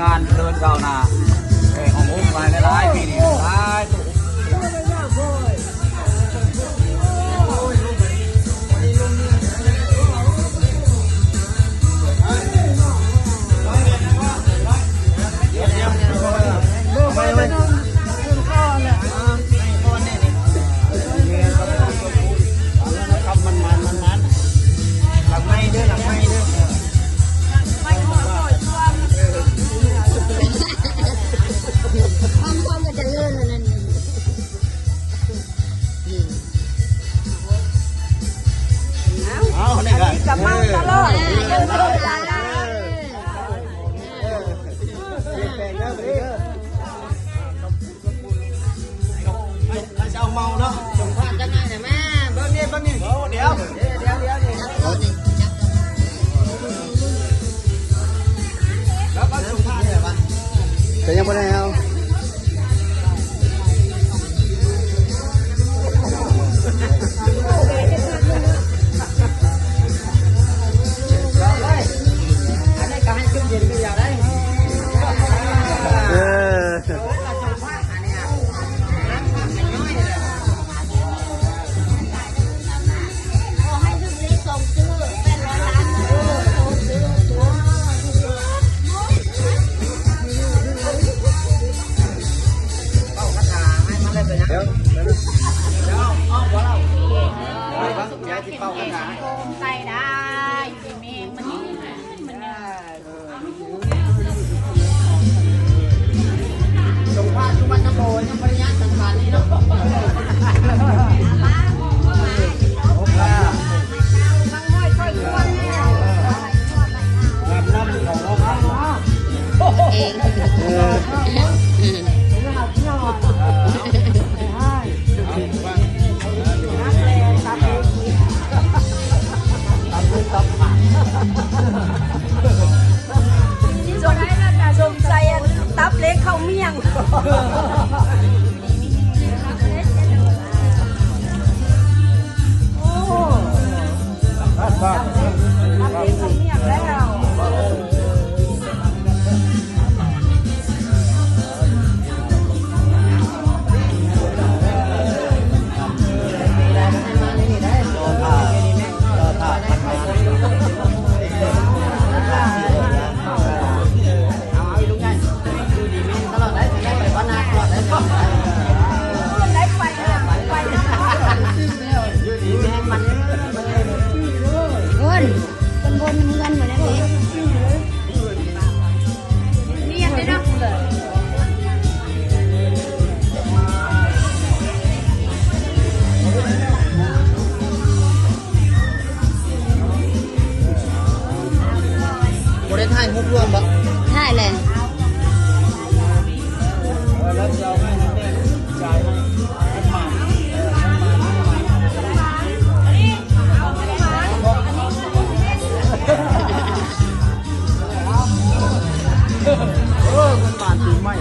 ການເລີນກ້າວໜ້າ ແຂກອອກອົບຫຼາຍໆ ປີນີ້ຫຼາຍໂຕ. ເອົາ ອັນນີ້ກະເມົາຕະຫຼອດ. ເຂົາຈະເອົາເມົາເນາະ. ສົມພາດຈັກໜ້ອຍນະ ມາເບິ່ງນີ້ ເບິ່ງນີ້. ໂອ້ ດຽວ ດຽວ ດຽວ ດຽວ ດຽວ ເອົານີ້ ຈັບກ່ອນ ແລ້ວກໍສົມພາດນີ້ແຫຼະບັດ. ແຕ່ຍັງບໍ່ໄດ້ເອົາ. ອັນນີ້ກໍໃຫ້ຈຸ່ມເຢັນຄືກັນໄດ໋. ເອີ. ສົງໄສອັນຕັບເລັກເຂົ້າມ້ຽງ. ໂອ້ ຕັບເລັກເຂົ້າມ້ຽງແລ້ວ. ບໍ່ໄດ້ຖ່າຍຮູບລວມບໍ່? ຖ່າຍແຫຼະ. ເອີ ເງິນບາດປີໃໝ່